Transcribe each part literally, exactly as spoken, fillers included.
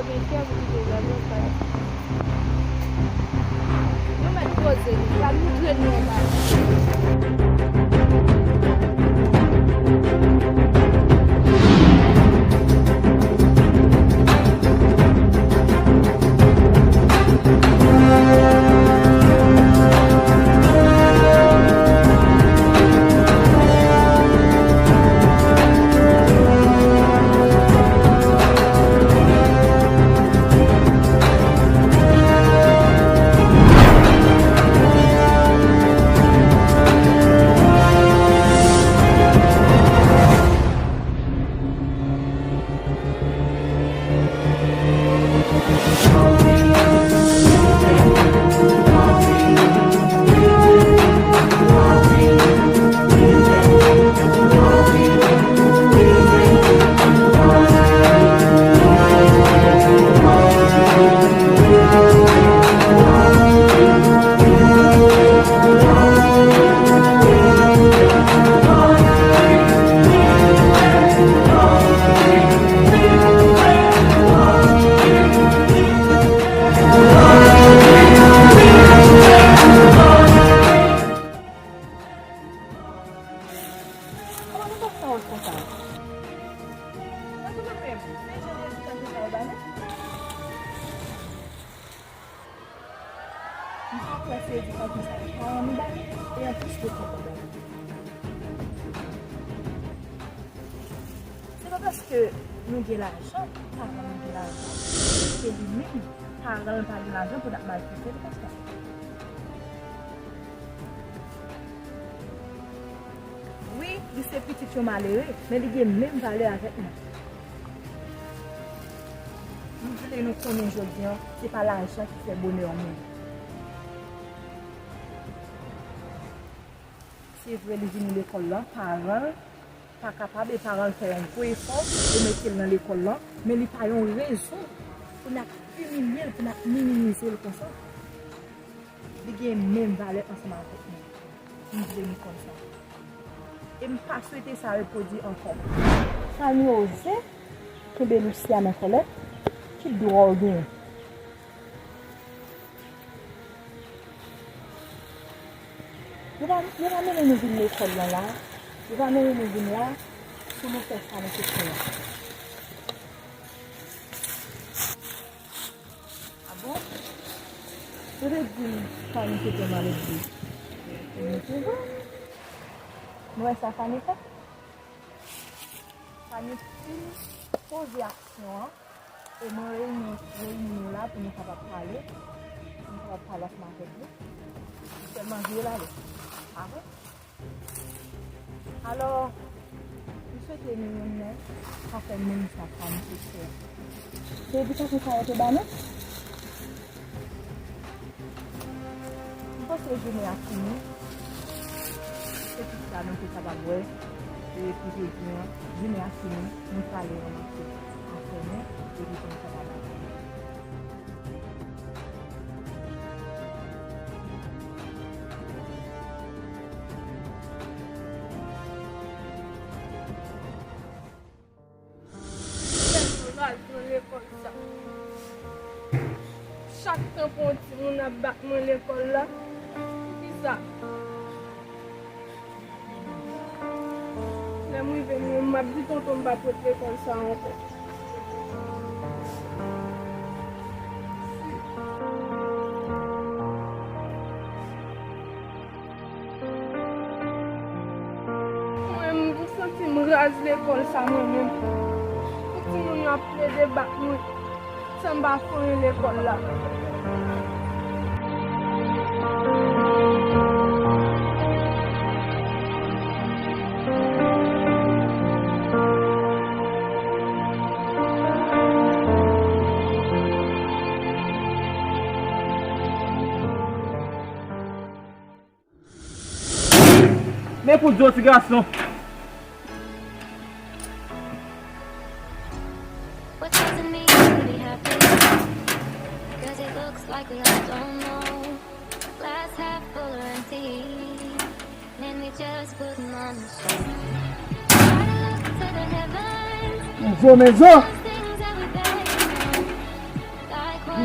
Gen kè pou kite zòt yo fè. Nou mèt poze nou, pa moutre nou yon bagay. Kòman nou fè fè wont konsa? Nan goumen menm, men jan rezilta konsa yo ba nou. M pa kwè se edikasyon sa yo paran nou ba nou, e anplis lekòl la ba nou. Se pa paske nou gen lajan, paran nou gen lajan, se li menm, paran l pa gen lajan pou n ap maltrete l konsa. Wi, li se pitit yon malere, men li gen menm valè avèk nou. M vle nou konnen jodi a, se pa lajan ki fè bonè yon moun. Se vre, li vini lekòl la, paran l pa kapab, e paran l fè yon gwo efò pou mete l nan lekòl la, men li pa yon rezon pou n ap imilye l, pou n ap minimize l konsa. Li gen menm valè ansanm avèk nou. M vle nou konn sa. E m pa swete sa repwodui ankò. Fanny oze kenbe Lucia nan kòlèt. Ki dwa w genyen? Yo pa, yo pa mennen nou vin lekòl lan la. Yo pa mennen nou vin la pou nou fè sa nou te fè a. A bon? Yo te di m Fanny se te maledi. E se vre. Nou wè sa Fanny fè? Fanny fin poze aksyon an. E mwen reyini, reyini nou la pou nou kapab pale. Pou nou kapab pale ansanm avèk nou. Sèlman vire l ale. Apre. Alò, m swete nou youn nan pa fè menm sa Fanny te fè. Se edikasyon sa yo te ba nou? M panse jounen an fini. Se tout sa nou te kapab wè. E pou jodi an, jounen an fini. Nou prale ranmase afè nou. Epi pou nou kapab ale. Tèlman raz nan lekòl sa. Chak tan pou yon timoun ap bat mwen lekòl la. Poukisa? Lè m rive mwen, m ap di tonton m p ap ret lekòl sa ankò. Mwen, m santi m raz lekòl sa mwen menm. Pou timoun yo ap plede bat mwen. San m pa fè anyen lekòl la. Men pou di w ti gason. What doesn't mean it happen. 'Cause it looks like we all don't know. Glass half full or empty. And we just putting on the show. Try to look to the heavens. Menzo, menzo. Those things that we barely know.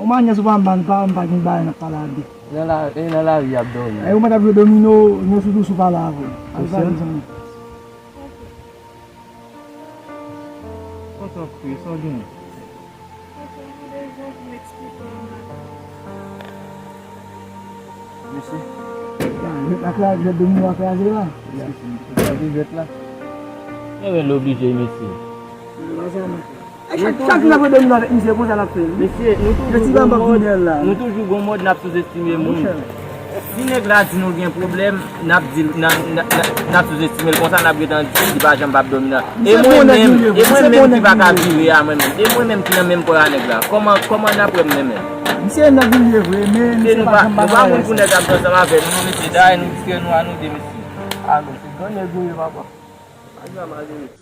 Ou manyè sou pa m pa m pa m pa gen bagay n ap pale a de. Nan la, e nan lari y ap dòmi. E ou mèt ap jwe domino, nou sou dous ou pale avè w. Al pale zanmi. Kontan kwi, sa w gen? Mesye. Ya, jwèt la kraze, jwèt domino a kraze la. Ya, jwèt la. Mwen wè l oblije, mesye. Chak, chak jou n ap jwe domino avèk misye, konsa n ap fè l. Mesye, nou toujou gon mòd, nou toujou gon mòd n ap souzestime moun. Si nèg la di nou gen pwoblèm, n ap di l, n a- n a- n a- n ap souzestime l, konsa n ap gentan di li pa janm p ap dòmi nan. E mwen menm, e mwen menm ki pa ka vire a mwen menm. E mwen menm ki nan menm kò a nèg la. Kòman, kòman n ap wè m menm menm? Misye nèg li ye vre, men misye nou pa pa janm nou pa pa moun pou nèg ap ansanm avè nou, non, mesye. Dayè nou distrè nou a nou de, mesye. Alò, se gran nèg nou ye, papa. Pa janm ale, mesye.